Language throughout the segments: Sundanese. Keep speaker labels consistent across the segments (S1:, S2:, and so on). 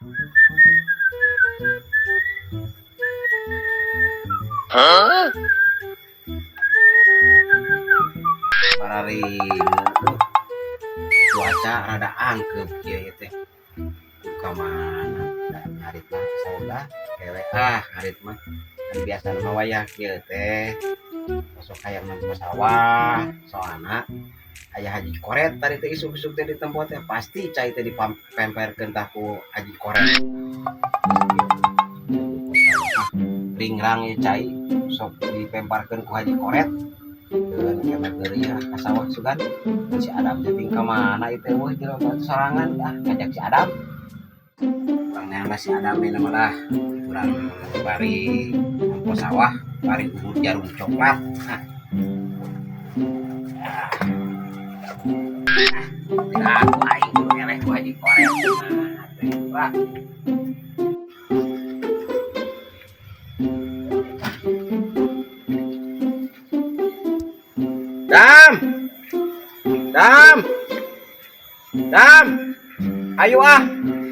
S1: Pararingu cuaca rada angkep kieu teh. Ka mana ngarit mah saudah kewe ah ngarit mah. Kan biasa mah wayah kieu teh. Sok hayang nempo sawah soalna aya Haji Koret tadi teh isuk-isuk teh di tempat teh pasti cai teh dipemperkeun tah ku Haji Koret. Ah, ringrang ieu cai sok dipemparkeun ku Haji Koret. Keun kena geureuy ah ka sawah sugan. Si Adam teh ting ka mana ieu teh eueuh jelema sorangan ah ngajak si Adam. Urang neangan si Adam ieu mah lah. Urang bari nempo sawah bari urut jarum coklat. Nah. Tidak aku aing kudu eleh ku Haji Koret. Nah, teh lah. Dam. Dam. Dam. Ayo ah.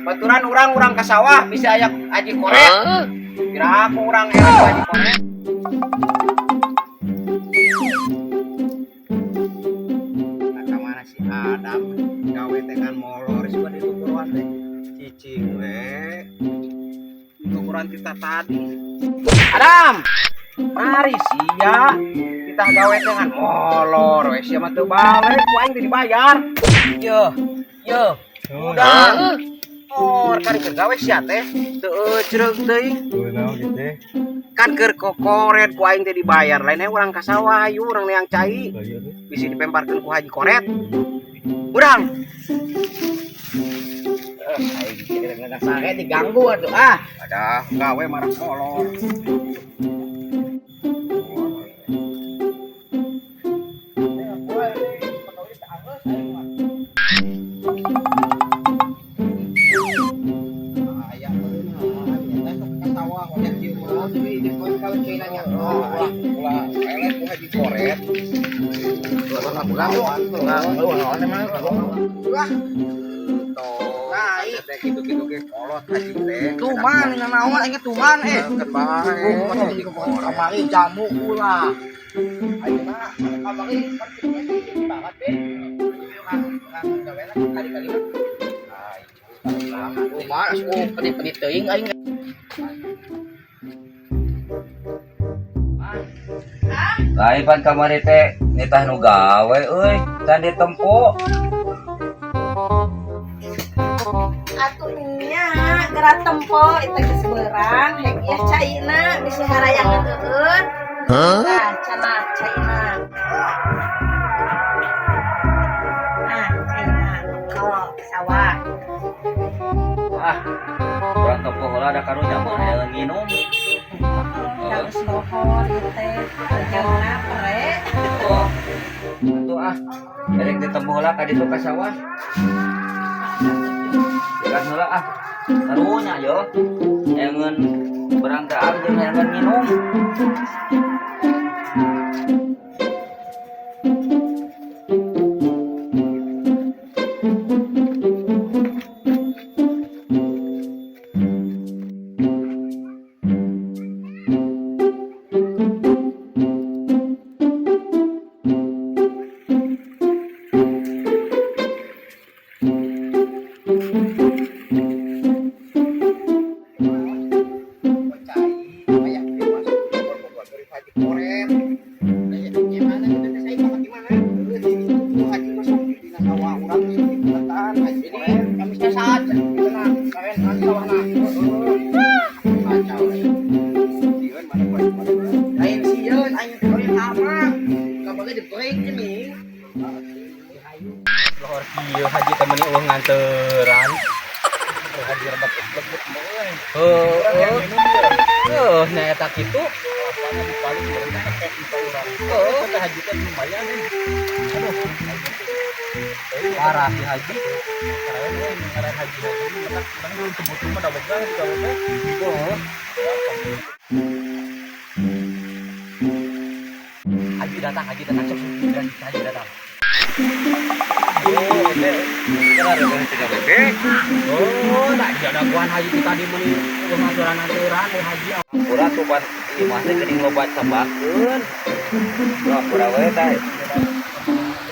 S1: Baturan urang-urang ka sawah bisa aya Haji Koret. Kira aku urang eleh ku Haji Koret. Nah, ka mana si Adam gawe teh kan molor sih di tukuran teh. Cicing we. Tukuran kita tadi. Adam. Mari sia. Kita gawe teh kan molor we sia mah teu balik ku aing teh dibayar. Yo. Yo. Udah. Oh, kari keur gawe sia teh. Teu eucreug teuing.
S2: Kunaon kitu?
S1: Kan keur kokoret ku aing teh dibayar. Lainnya urang ka sawah ayu urang neang cai. Bisi dipemparkeun ku Haji Koret. Urang. Aing kira sare diganggu atuh ah. Ada gawe marah molor.
S3: Tuman nanaon aing tuman eh. Kamari jamu ulah. Ayeuna kamari banget deh. Kali-kali mah. Tuman asup pedit-pedit teuing aing.
S4: Lain pan kamari teh nitah nu gawe euy, can ditempo.
S5: Atuh nya geura tempo itu geus beurang hek ieu caina bisi harayangan eueun. Tah cenah caina. Nah, caina kalau sawah.
S4: Ah, urang tempo heula da karunya mah hayang nginum.
S5: Geus lohor ieu teh jauna pere.
S4: Oh. Atuh ah, erek ditempo heula ka ditu ka sawah. Kan heula ah. Karunya yo. Hayangeun berang teh jeung hayangeun nginum.
S3: Lain sieun aing teh sama. Kamari dibreak gini.
S2: Lohor kieu haji teh meuni eueuh nganteran.
S3: Haji rebet lebet euy.
S2: Heuh. Heuh, nya eta kitu. Heuh, teh haji teh lumayan euy. Aduh. Parah si haji. Keren euy, keren haji haji. Kan belum sebut mah da boga digawe teh. Heuh. Haji datang, sok sok haji datang. Oh, teh. Oh, tak
S1: Dadaguan haji ti tadi meuni rumah sorangan teuran we haji.
S4: Pura tuh pan imah teh geuning loba cambakeun. Wah, pura we teh.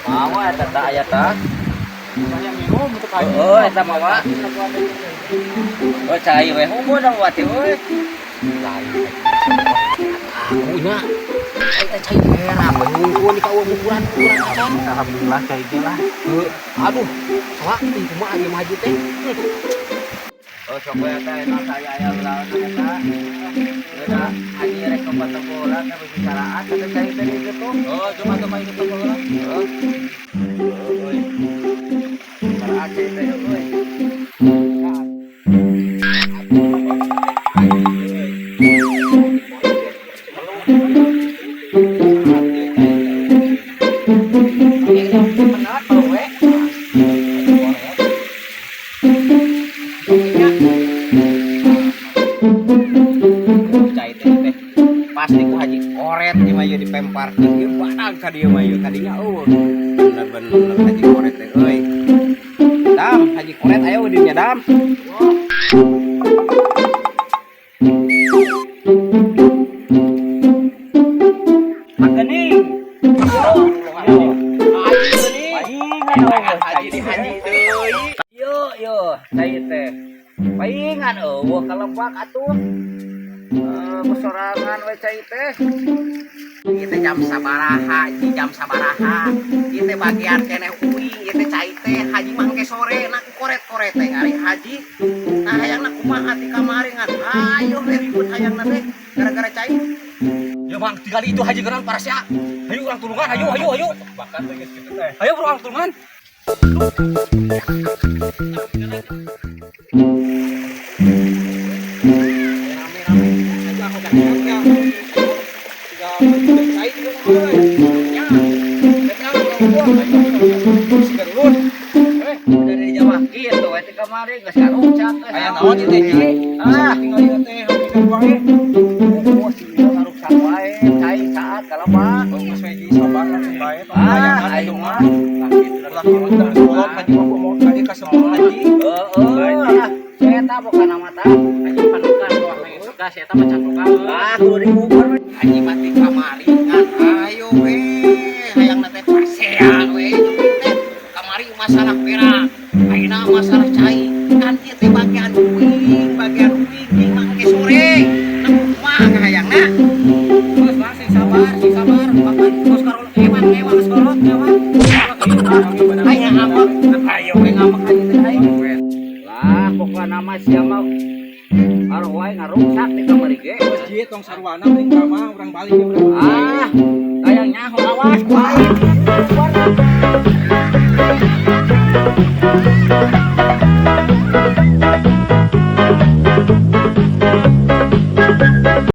S4: Mawa eta tah aya tah.
S2: Saya minum untuk haji.
S4: Oh, eta mawa. Oh, cai we unggul dong wati euy.
S1: Lain. Aku nya. Eta cai merah we hungkul di ka ukuran-ukuran acan.
S2: Alhamdulillah cai ge lah.
S1: Heuh, aduh, soak teh kumaha ieu mah haji teh.
S4: Oh, sok we eta emang saya aya lawan eta. Geuna haji rek ke bola teh bicaraan teh cai teh di kitu.
S2: Oh, cuma tuh main ke bola.
S4: Heeh. Euy. Bicaraan cai teh euy.
S1: Cai teh teh pasti ku haji koret ieu mah ieu dipemparkeun ieu badag ka dieu mah ieu tadinya eueuh. Bener-bener haji koret teh euy. Dam, haji koret aya we dinya dam.
S4: Magening.
S1: Haji di haji deui.
S4: Yo yo, cai teh. Paingan eueuh kalebak atuh. Eh, besorangan we cai teh.
S1: Ieu teh jam sabaraha, ieu jam sabaraha. Ieu teh bagian keneh uing, ieu teh cai teh haji mah engke sore na ku koret-koret teh ari haji. Nah hayangna kumaha ti kamari ngan ayo we ribut hayangna teh gara-gara cai.
S3: Ya bang, tinggal itu haji geran parasya. Ayo urang tulungan, ayo ayo ayo.
S2: Bahkan teh geus kitu teh.
S3: Ayo urang tulungan.
S1: Rame-rame aja aku dah.
S2: Tiga cai juga mah euy.
S1: Ya,
S2: Datang urang gua. Ayo si Garulun.
S4: Eh, udah dari jawab kitu we teh kamari geus karukcak geus.
S2: Aya naon ieu teh, Ji?
S4: Ah,
S2: Tinggal ieu teh hobi ka wae.
S4: oh, si karukcak wae, cai saat kalebak.
S2: Oh, geus we Ji sabar langsung bae tong
S4: Ah,
S2: layangan
S4: ayo
S2: atuh
S4: mah.
S2: mah. Ulah kolot terus kolot haji mah mau kali ka semua haji.
S4: Heeh, lah. Eta bukan nama tah.
S1: Haji panukan wah hayang suka si eta mah cangkokan.
S4: Ah, kudu diukur.
S1: Haji mah ti kamari ngan ayo we hayangna teh pasea we teh kamari masalah perak ayeuna masalah cai kan ieu teh bagian uing jeung mah engke sore na kumaha kahayangna.
S3: Geus bang, sing sabar, sing sabar. Bapak geus karolot ewan, ewan geus kolot, ewan.
S1: Ayo ngambek, ayo we ngambek haji teh aing.
S4: Lah, pokokna mah sia mah wae ngaruksak di kamari ge.
S2: Geus Ji tong sarwana mending ka mah urang balik ya urang.
S4: Ah, hayang nyaho awas ku aing.